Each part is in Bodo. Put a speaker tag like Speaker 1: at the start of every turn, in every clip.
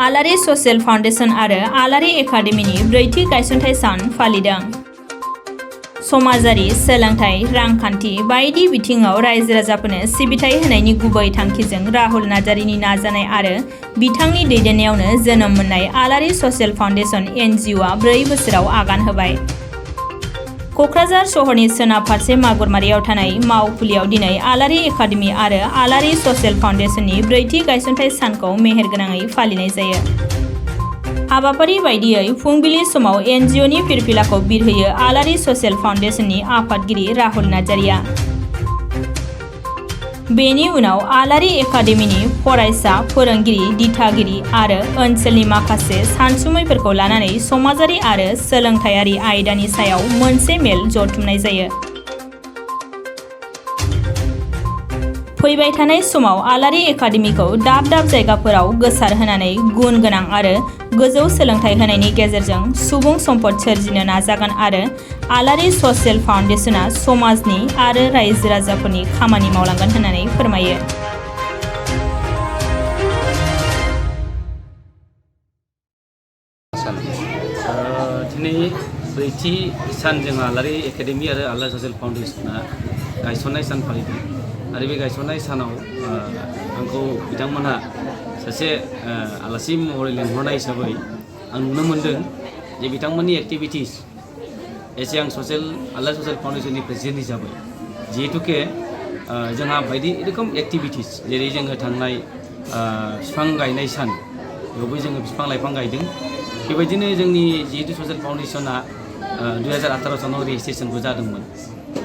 Speaker 1: आलारि ससियेल फाउन्डेसन आरो आलारि एकाडेमिनि ब्रैथि गायसनथाइ सान फालिदों। समाजारि, सोलोंथाइ, रांखान्थि बायदि बिथिङाव रायजो राजाफोरनो सिबिथाय होनायनि गुबै थांखिजों राहुल नार्जारिनि नाजानाय आरो बिथांनि दैदेननायावनो जोनोम मोननाय आलारि ससियेल फाउन्डेसन NGOआ 4 बोसोराव आगान होबाय। क'क्राझार सहरनि सोनाब फारसे मागुरमारियाव थानाय मावखुलियाव दिनै आलारि एकाडेमि आरो आलारि ससियेल फाउन्डेसननि ब्रैथि गायसनथाइ सानखौ मेहेरगोनाङै फालिनाय जायो। हाबाफारि बायदियै फुंबिलि समाव NGOनि फिरफिलाखौ बिरहोयो आलारि ससियेल फाउन्डेसननि आफादगिरि राहुल नार्जारिया। बेनि उनाव आलारि एकाडेमिनि फरायसा, फोरोंगिरि, दिथागिरि आरो ओनसोलनि माखासे सानसुमैफोरखौ लानानै समाजारि आरो सोलोंथायारि आयदानि सायाव मोनसे मेल जथुमनाय जायो। फैबाय थानाय समाव आलारि एकाडेमिखौ दाब दाब जायगाफोराव गोसारहोनानै गुन गोनां आरो गोजौ सोलोंथाइ होनायनि गेजेरजों सुबुं सम्पद सोरजिनो नाजागोन आरो आलारि ससियेल फाउन्डेसनआ समाजनि आरो रायजो राजाफोरनि खामानि मावलांगोन होननानै फोरमायो।
Speaker 2: दिनै ब्रैथि सान जों आलारि एकाडेमि आरो आलारि ससियेल फाउन्डेसना गायसननाय सान फालिदों आरो बे गायसननाय सानाव आंखौ बिथांमोनहा सासे आलासि महरै लेंहरनाय हिसाबै आं नुनो मोनदों जे बिथांमोननि एक्टिभिटिस एसे आं आलारि ससियेल फाउन्डेसननि प्रेसिडेन्ट हिसाबै जिहेतुके जोंहा बायदि रोखोम एक्टिभिटिस जेरै जोङो थांनाय बिफां गायनाय सान बेयावबो जोङो बिफां लाइफां गायदों। बेबायदिनो जोंनि जिहेतु ससियेल फाउन्डेसना 2018 सानाव रेजिस्ट्रेसनबो जादोंमोन।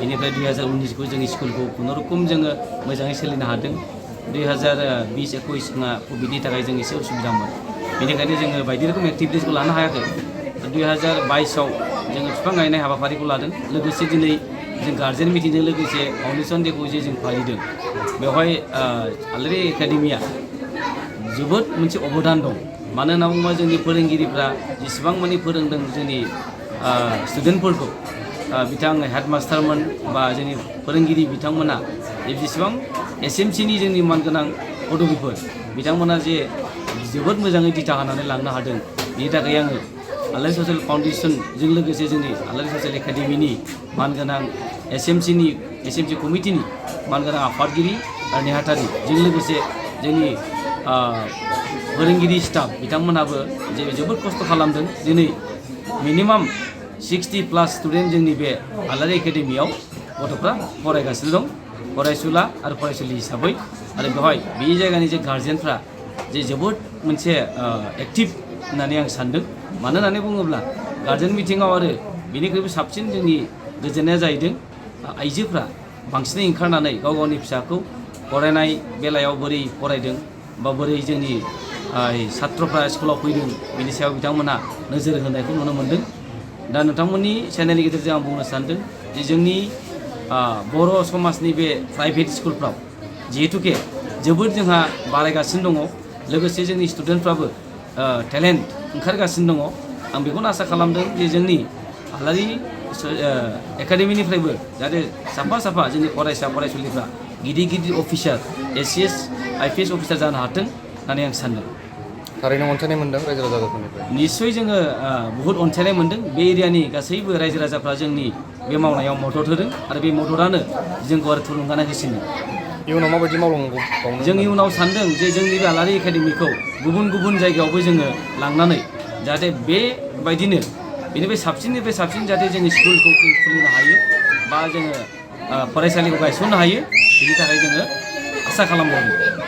Speaker 2: बेनिफ्राय 2019खौ जोंनि स्कुलखौ खुनुरुखुम जोङो मोजाङै सोलिनो हादों। 2020-21 कभिडनि थाखाय जों एसे उसुबिदामोन, बेनिखायनो जोङो बायदि रोखोम एक्टिभिटिसखौ लानो हायाखै। 2022आव जोङो बिफां गायनाय हाबाफारिखौ लादों। लोगोसे दिनै जों गार्जेन मिटिंजों लोगोसे फाउन्डेसन डेखौ जे जों फालिदों, बेवहाय आलारि एकाडेमिया जोबोद मोनसे अबदान दं। मानो होनना बुङोबा जोंनि फोरोंगिरिफ्रा जेसेबां मानि फोरोंदों जोंनि स्टुडेन्टफोरखौ, बिथां हेडमास्टारमोन बा जोंनि फोरोंगिरि बिथांमोना जेसेबां SMCनि जोंनि मानगोनां पदबिफोर बिथांमोना जे जोबोद मोजाङै दिथा होनानै लांनो हादों। बेनि थाखाय आङो आलारि ससियेल फाउन्डेसनजों लोगोसे जोंनि आलारि ससियेल एकाडेमिनि मानगोनां SMC कमिटिनि मानगोनां आफादगिरि आरो नेहाथारिजों लोगोसे जोंनि फोरोंगिरि स्टाफ बिथांमोनहाबो जोबोद खस्थ' खालामदों। दिनै मिनिमाम 60+ स्टुडेन्ट जोंनि बे आलारि एकाडेमियाव गथ'फ्रा फरायगासिनो दं, फरायसुला आरो फरायसुलि हिसाबै। आरो बेवहाय बे जायगानि जे गार्जेनफ्रा जे जोबोद मोनसे एक्टिभ होननानै आं सान्दों। मानो होननानै बुङोब्ला गार्जेन मिटिङाव आरो बेनिख्रुइबो साबसिन जोंनि गोजोननाया जाहैदों आइजोफ्रा बांसिनै ओंखारनानै गाव गावनि फिसाखौ फरायनाय बेलायाव बोरै फरायदों बा बोरै जोंनि छात्रफ्रा स्कुलाव फैदों बिनि सायाव बिथांमोनहा नोजोर होनायखौ नुनो मोनदों। दा नोंथांमोननि चेनेलनि गेजेरजों आं बुंनो सानदों जे जोंनि बर' समाजनि बे प्राइभेट स्कुलफ्राव जिहेतुके जोबोद जोंहा बारायगासिनो दङ, लोगोसे जोंनि स्टुडेन्टफ्राबो टेलेन्ट ओंखारगासिनो दङ। आं बेखौनो आसा खालामदों जे जोंनि आलारि एकाडेमिनिफ्रायबो जाहाथे साफा जोंनि फरायसा फरायसुलिफ्रा गिदिर अफिसार ACS IPS अफिसार जानो हाथों होननानै आं सान्दों।
Speaker 3: थारैनो अनसायनाय मोनदों रायजो राजाफोरनिफ्राय।
Speaker 2: निस्सय जोङो बुहुत अनसायनाय मोनदों। बे एरियानि गासैबो रायजो राजाफ्रा जोंनि बे मावनायाव मदद होदों आरो बे मददानो जोंखौ आरो थुलुंगानाय होसिनो।
Speaker 3: इयुनाव माबायदि मावलांनांगौ?
Speaker 2: जों इयुनाव सान्दों जे जोंनि बे आलारि एकाडेमिखौ गुबुन जायगायावबो जोङो लांनानै जाहाथे बेबायदिनो बेनिफ्राय साबसिननिफ्राय साबसिन जाहाथे जोंनि स्कुलखौ खुलिनो हायो बा जोङो फरायसालिखौ गायसननो हायो, बेनि थाखाय जोङो आसा खालामबावदों।